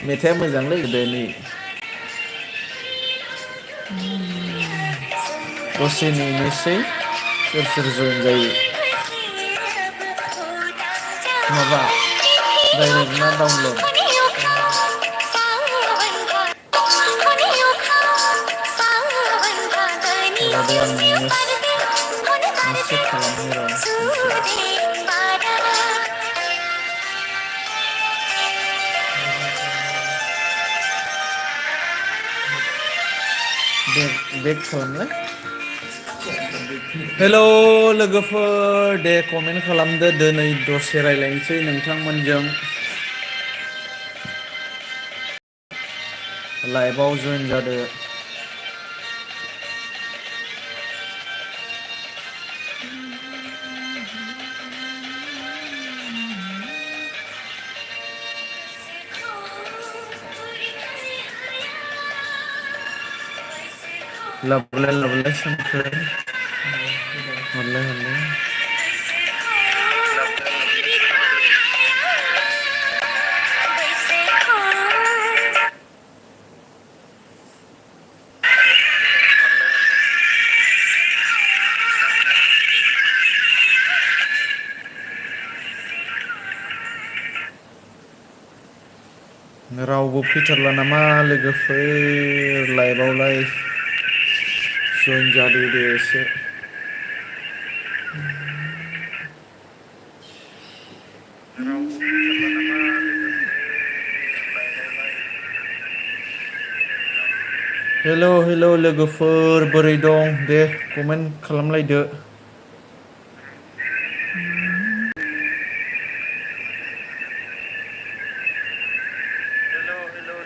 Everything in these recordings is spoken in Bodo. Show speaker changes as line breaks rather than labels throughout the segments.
मेथाइआ मोजांलै गोदोनि दसे नेनोसै सोर सोर जयेन जायो माबा डाइरेक्ट ना डाउनलड रदे आं सेट खालामनि र' बेक खालामलाय हेल' लोगोफोर दे कमेन्ट खालामदो दिनै दसे रायलायनोसै नोंथांमोनजों लाइभआव जयेन जादो लाबलाय सोमखोर हरलाय रावबो फैथारला नामा लोगोफोर लाइभआवलाय जयेन जादो दे एसे हेल' हेल' लोगोफोर बोरै दं दे कमेन्ट खालामलायदो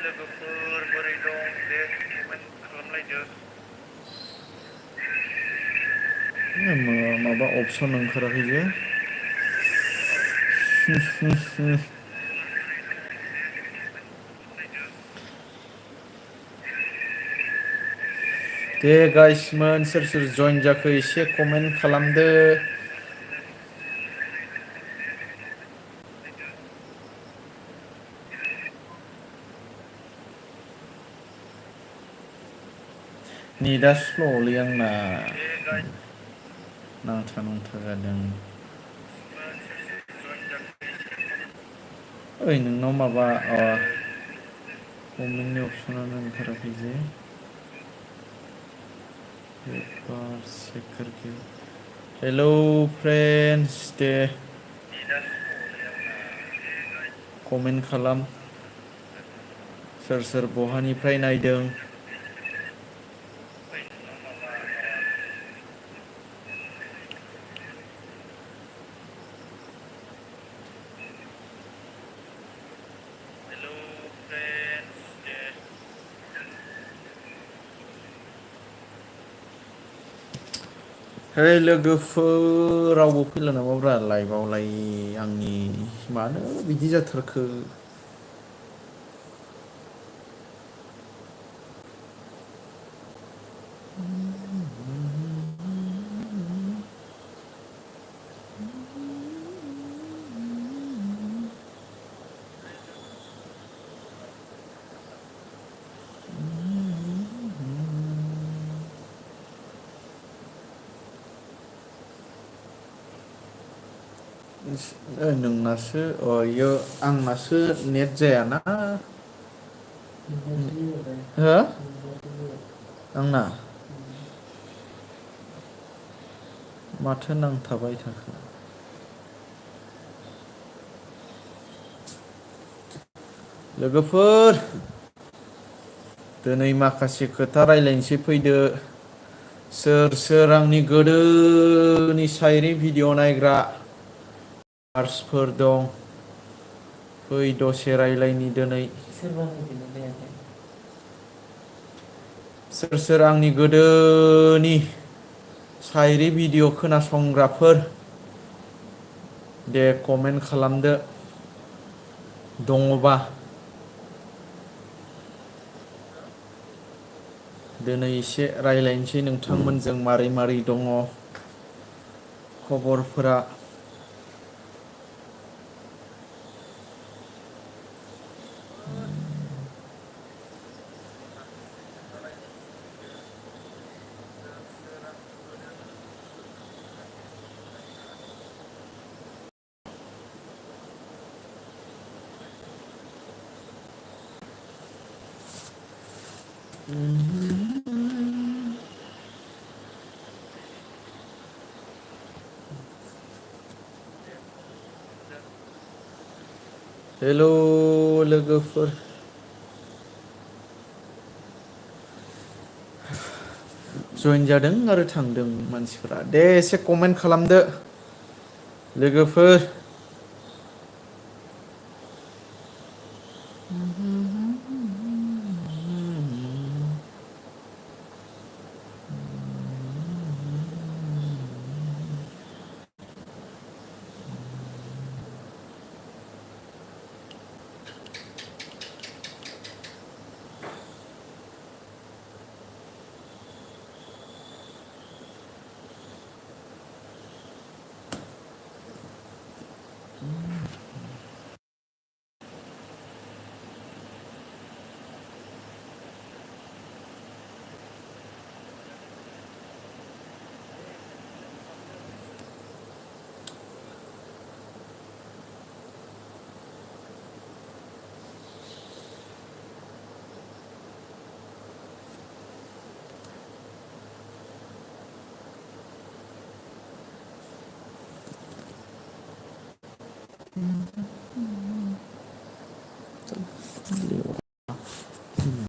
लोगोफोर बोरै दं दे कमेन्ट खालामलायदो माबा अपसन ओंखाराखै जे दे गाइसमोन सोर सोर जयेन जाखो एसे कमेन्ट खालामदो नेटआ स्ल'लै आंना नांथा जादों ओइ नोंनाव माबा कमेन्टनि अपसनानो ओंखाराखै जे हेलौ फ्रेन्ड्स दे कमेन्ट खालाम सोर सोर बहानिफ्राय नायदों हे लोगोफोर रावबो फैला नामाब्रा लाइभआवलाय आंनि मानो बिदि जाथारखो नोंनासो इयो आंनासो नेट जायाना हो आंना माथो नांथाबाय थाखो लोगोफोर दिनै माखासे खोथा रायलायनोसै फैदो सोर सोर आंनि गोदोनि शायरि भिडिअ नायग्रा आर्सफोर दं फै दसे रायलायनि दिनै सोर सोर आंनि गोदोनि शायरि भिडिअ खोनासंग्राफोर दे कमेन्ट खालामदो दङबा दिनै एसे रायलायनोसै नोंथांमोनजों मारै दङ खबरफोरा हेलौ लोगोफोर जइन जादों आरो थांदों मानसिफोरा दे एसे कमेन्ट खालामदो लोगोफोर